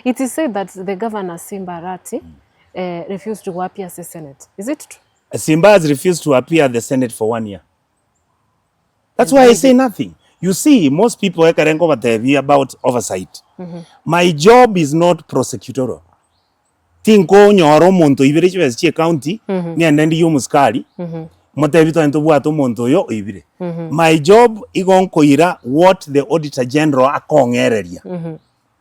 It is said that the governor Simba Arati eh, refused to appear ase Senate. Is it true? Simba has refused to appear at the Senate for one year. That's why I say nothing. You see, most people ekere nkobatebia about oversight. My job is not prosecutorial. Tinkonyora omonto oibire chibesa chia ecounty, ng'ende ndigie omosikari, motebie twanye tobwate omonto oyo oibire. My job igo nkoira what the auditor general akong'ereria.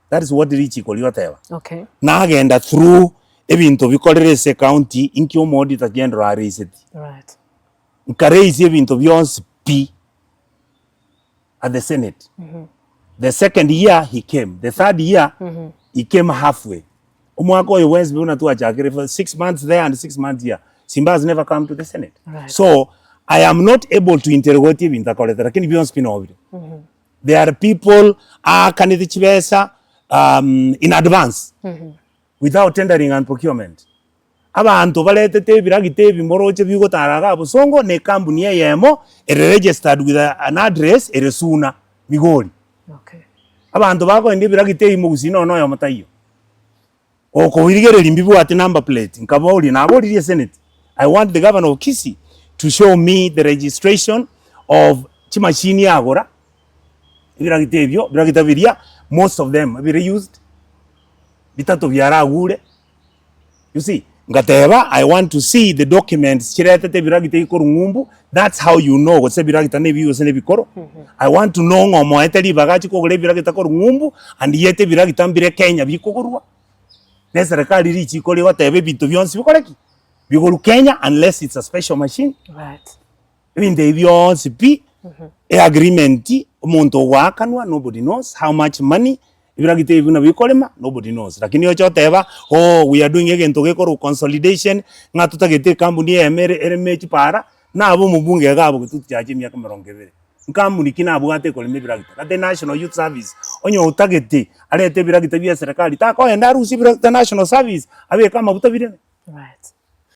That is what richiko rigoteba. Okay. Nagenda through ebinto bikorire ase ecounty, inki omo auditor general areiseti. Right. Nkareisia ebinto bionsi pi at the senate. The second year he came, the third year he came halfway. Omwaka oyo bwensi buna twachakire for 6 months there and 6 months here. Simba has never come to the senate. Right. So I am not able to interrogate ebinto akorete lakini bionsi pi nobire. There are people aakanete chibesa um, in advance without tendering and procurement. Abanto baretete ebiragita ebi moroche bigotara iga bosongo na ekampuni eyemo ere registered with an address ere Suna, Migori. Okay. Abanto bakoenda ebiragita ebi mogusii nonya oyomo taiyo. Okoirigereria mbibwate number plate, nkaboria, naboririe senate, I want the governor of Kisii to show me the registration of chimashini agora, ebiragita ebio, ebiragita biria, most of them bire used, bitato biaragure, you see. Ngateba I want to see the documents chiretete ebiragita ebi korwa ng'umbu, that's how you know gose ebiragita na ebiya gose na ebikoro. I want to know ng'a omoete ribaga achie kogora ebiragita korwa ng'umbu and yet ebiragita mbire Kenya bikogorwa, na eserekari richiko rigoteba ebinto bionsi bikore ki? Bigorwe Kenya unless it's a special machine. Right. Ebinto ebi bionsi pi, e agreement, omonto ogoakanwa nobody knows how much money, ebiragita ebi buna bikorema nobody knows. Lakini oche oteba oh we are doing egento gekorwa consolidation, ng'a totagete ekampuni eyemo ere ereme chipara, nabe omobunge iga abwo Kitutu Chache emiaka emerongo ebere. Nkampuni ki nabwate ekorema ebiragita? Gati National Youth Service, onye otagete arete ebiragita bia eserekari takoenda arusie ebiragita National Service, abeke amabuta bireme. Right.